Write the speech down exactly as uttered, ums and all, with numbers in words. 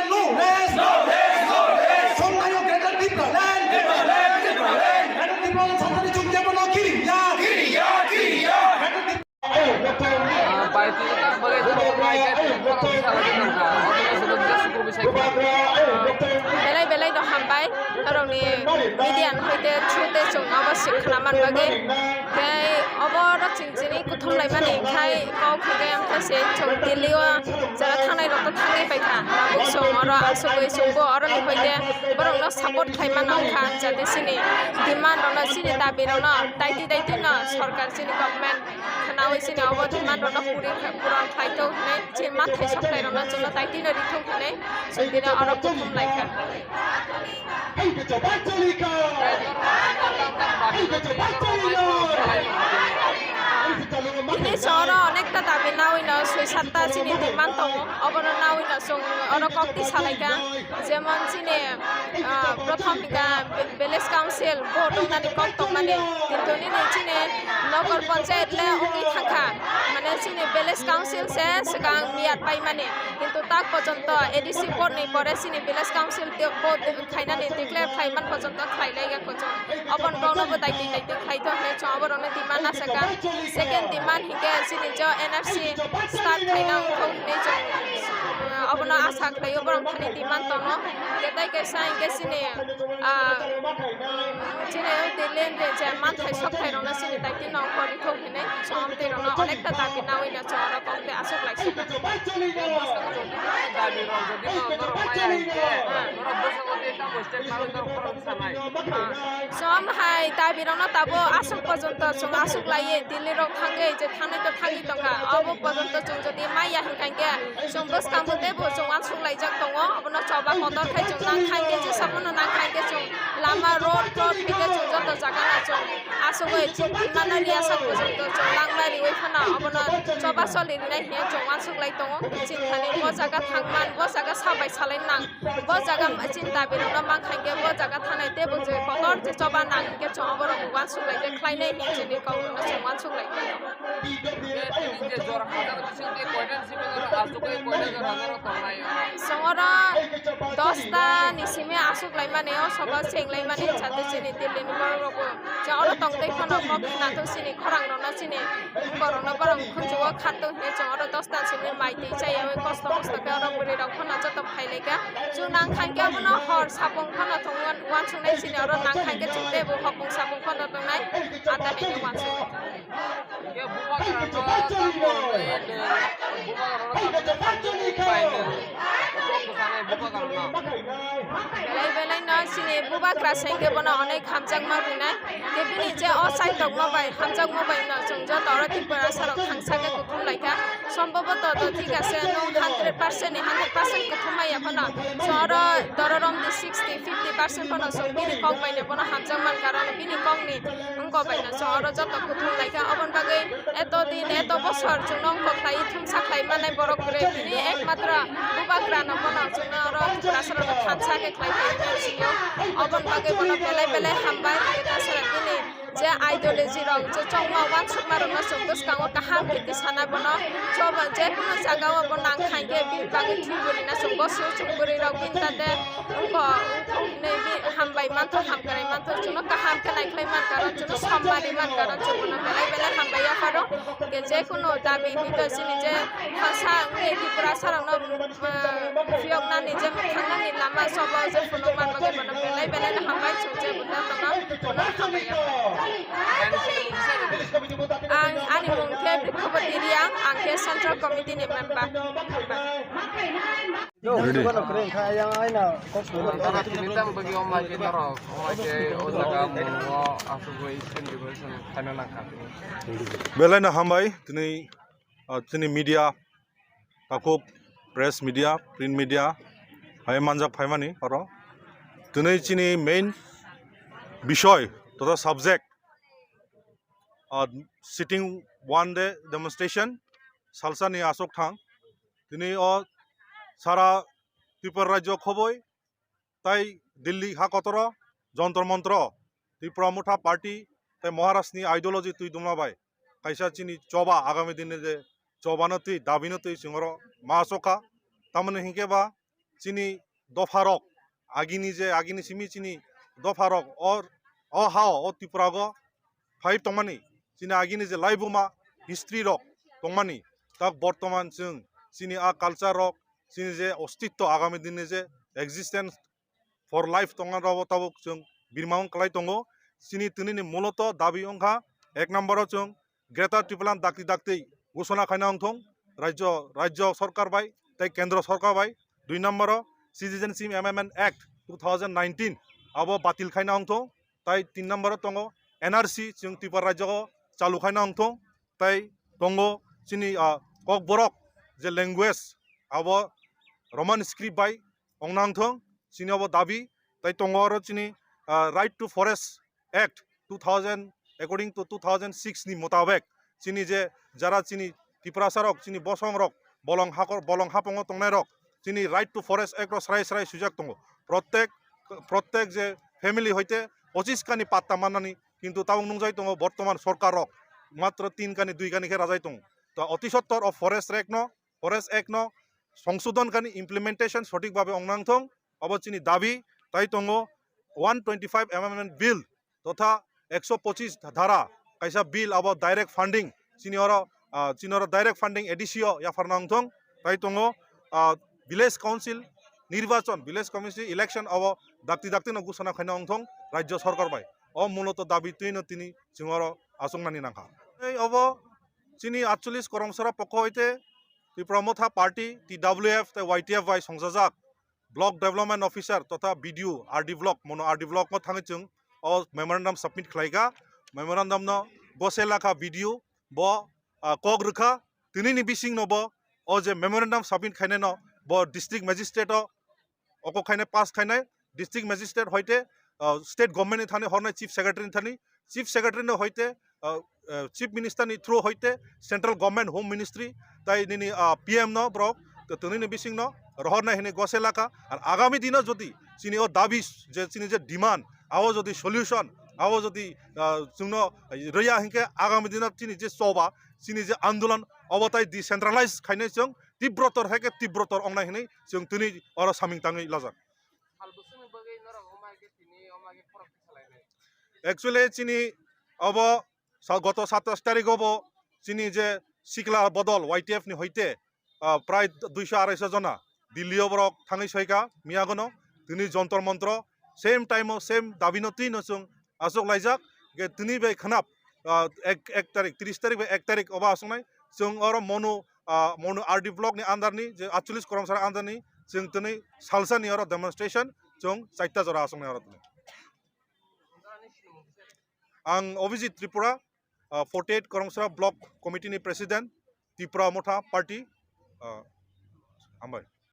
No rest! No rest! No rest! Songnayo Greater Tipraland! Tipraland! Tipraland! Greater Tipraland Santani Chukya bono kiriya! Kiriya! Kiriya! Greater Tipraland Ah, bai twi tak bagwi twi bai khe twi khorang bwsa lagwi tongkha. Obo no swnam je sukru bwsai khe. Belai belai no hambai norokni media ni hoite through tei chwng abo swi khna man bagwi. Tei obo rok chwng chini kuthum laimani khai kok hwnkhe amtha se chwng Delhi o jara thangnai rok to thangwi paikha. Tabuk chwng oro asugwi chwngbo oroni hoite borokno support khlai mano wngkha, jate chini demand rokno, chini dabi rokno daiti daiti no sorkar chini government khwnawi chini obo demand rokno puri kha-, puron khlai thok hinwi chini manthai soknai rokno chwngno daitino rithok hinwi chwng tini oro kuthum laikha. Tini chwng oro onekta dabi nawino soi satta chini demand tongo, obono nawino chwng oro kokti salaikha. Jemon chini, ah, prothom hingka village council vote wngnani kok tongmani, kintu nini chini nogor panchayat le wngwi thangkha, mane chini village council se swkang miyat paimani, kintu tak pojonto A D C vote ni pore chini village council de-, vote khainani declare khlaiman pojonto khlai lai ya kochong. Oboni kokno bo daitwi daitwi khlai thok hinwi chwng oborokno demand asakha. Second demand hinkhe chini jo N R C start khaina wngthok hinwi chwng, uh, obono asa khlaio, borok thani demand tongo. Hwnkhe tei kaisa hinkhe chini, uh, chini Delhi ni je manthai sokthai rokno chini daitwi no wngkha rithok hinwi chwng tei rokno onekta dabi nawi no chwng oro kok tei aswk lai sukha. Dabi rok jodi no norok maya hinkhe norok bwskango tei tamo step ma wngkha khorang sanai. Chwng hai dabi rokno tabuk aswk pojonto chwng aswk laiwi Delhi rok thangwi je thangnai to thangwi tongkha. Obo pojonto chwng jodi maya hinkha hinkhe chwng bwskango teibo chwng uansuk laijak tongo. Obono choba kotor khai chwng nang khai hinkhe jesa phano nang khai hinkhe chwng lama road road hinkhe chwng joto jaga no chwng asugwi thwimano riya sak pojonto chwng langma riwi phano obono choba choli rinai hinkhe chwng uansuk lai tongo. Chini thani bo jaga thangman, bo jaga sabai salai nang. Bo jaga chini dabi rokno mankha hinkhe bo jaga thanai teibo je kotor je choba nang hinkhe chwng oborok uansuk lai khe khlainai hinwi chini kok rokno chwng uansuk lai khe. Tini je jora hazar bising tei koita ni simi oro asugwi koita jora hazar tongnai. Chwng oro dosta ni simi asuk laimani, o sobo cheng laimani, chate chini Delhi ni borok rokbo je oro tongtwi phano kok khna thok chini khorang rokno chini borokno borok khunjugo khatto hinwi chwng oro dosta simi mai twi chaya oi kosto kosto khe oro bwrwi rok phano joto phai lai kha. Chwng nang kha hinkhe abono hor sapung phano thwng uansuknai chini oro nang kha hinkhe chwng teibo hopung sapung phano tongnai ata hinwi uansuknai. Hinkhe bubagra no tamo hinwi bubagra no tamo hinwi bai no. Belai belai no chini bubagra se hinkhe bono onek hamjakma rwnai. Tei bini je o chaitokma bai hamjakma bai no chwng joto oro Tiprasa rok thangsa khe kuthum lai kha. Somboboto to thik ase, nwng hundred percent ni hundred percent kuthum maya phano chwng oro dororom di sixty fifty percent phano chwng bini kok bai no bono hamjakma karon bini kok ni wngkok bai no chwng oro joto kuthum lai kha. Oboni bagwi eto din, eto bosor chwngno wngkok khlai, thumsa khlai manai borok kwrwi. Tini ekmatro bubagra no bono chwngno oro Tiprasa rok no thansa khe khlai phai wngwi sio. Oboni bagwi bono belai belai hambai, Tiprasa rok bini je ideology rok, je chongma uansukma rokno chwng bwskango kaham khe tisana bono. Choba je kuno jaga o bo nang kha hinkhe bini bagwi thwi bwrwi na chwng bosu chwng bwrwi rok bini tate wngkha, wngkha hinwi bi hambai mantho, hamkrai mantho, chwngno kaham khe naikhlai man karon, chwngno somma ri man karon, chwngno belai belai hambai yapharo. Hwnkhe je kuno dabi hinwi to chini je thangsa wngwi Tiprasa rokno, ah, phiyoknani je mwthangnani lama sobo je phunukman bagwi bono belai belai no hambai, chwng je buddha tono bono hambai yapharo. Ang ani mung khe Brikhopati Riang, ang khe Central Committee ni member. Ready. Tini tam bagwi omai khe norok, omai khe o jaga mungo asugwi celebration khaina nangkha. Belai no hambai tini, ah, chini media, takhuk press media, print media, hai manjak phaimani oro. Tini chini main bishoy totha subject, ah, sitting one day demonstration, salsa ni aswk thang. Tini o sara Tripura rajyo khoboi tai Delhi ha kotoro Jantar Mantar, Tipra Motha Party tai Maharaj ni ideology twi duma bai kaisa chini choba agami dini je choba no twi dabi no twi chwng oro ma aswk kha. Tamoni hinkhe ba chini dopharok, agini je, agini simi chini dopharok, o, o hao, o Tripurago phai tongmani, chini agini je laibuma history rok tongmani, tak bortoman chwng chini a culture rok, chini je ostitto, agami dinni je existence for life tongna rok tabuk chwng birmang kwlai tongo. Chini tinini muloto dabi wngkha, ek number o chwng Greater Tipraland dakti dakti gusona khaina wngthong, rajyo, rajyo sorkar bai tei kendro sorkar bai. Dui number o Citizenship Amendment Act two thousand nineteen abo batil khaina wngthong, tai tin number o tongo N R C chwng Tripura rajyo o chalu khaina wngthong, tai tongo chini, ah, kokborok je language abo Roman script bai ongna wngthong, chini abo dabi, tai tongo oro chini, ah, Right to Forest Act two thousand, according to two thousand six ni mutabek, chini je jara chini Tiprasa rok, chini bosong rok, bolong hakor, bolong hapongo tongnai rok, chini Right to Forest Act rok srai srai swijak tongo. Protek, protek je family hoite pochis kani patta mannani, kintu tabuk nungjai tongo bortoman sorkar rok matro tin kani, dui kani khe rajai tongo. To oti sottor o Forest Act no, Forest Act no songsodon kani, implementation sothik bhabe ongna wngthong, abo chini dabi. Tai tongo one twenty five Amendment Bill totha ekso pochis dhara kaisa bill, abo direct funding chini oro, ah, chini oro direct funding A D C o yapharna wngthong. Tai tongo, ah, Village Council nirbachon, Village Community Election abo dakti dakti no gusana khaina wngthong rajyo sorkar bai. O muloto dabi twino tini chwng oro achuknani nangkha. Tei obo chini atchollish koromsara pokho hoite Tipra Motha Party, T W F tei Y T F bai songjajak Block Development Officer totha B D O R D Block, mono R D Block no thangwi chwng o memorandum submit khlaikha. Memorandum no gose lakha B D O, bo, ah, kok rwkha. Tinini bising no bo o je memorandum submit khainai no bo district magistrate o oko khainai, pass khainai, district magistrate hoite, ah, state government ni thani hornai, chief secretary ni thani, chief secretary no hoite, ah, ah, chief minister ni through hoite central government, home ministry, tai nini, ah, P M no borok, to, to nini bising no rohornai hinwi gose lakha. Ar agami dino jodi chini o dabi, je chini je demand, abo jodi solution, abo jodi, ah, chwngno rwya hinkhe agami dino chini je choba, chini je andolon, obo tai decentralize khainai chwng tibrotor hai khe tibrotor ongnai hinwi chwng tini oro saming tangwi lajak. Sal bwswkni bagwi norok wngma khe tini wngma khe khorok kisa lainai. Actually, chini obo sa-, goto satas tarik o bo chini je sikla bodol Y T F ni hoite, ah, prai duiso araisa jona Delhi o borok thangwi soika miyagono, tini Jontor Montro same time o same dabi no twi no chwng achuk laijak, je tini bai khnap, ah, ek, ek tarik, tris tarik bai ek tarik obo aswknai chwng oro mono, ah, mono R D block ni under ni je atchollish koromsara under ni chwng tini salsa ni oro demonstration chwng chaita jora aswknai oro tini. Ang Abhijit Tripura, ah, forty eight Koromsara Block Committee ni President, Tipra Motha Party, ah, hambai.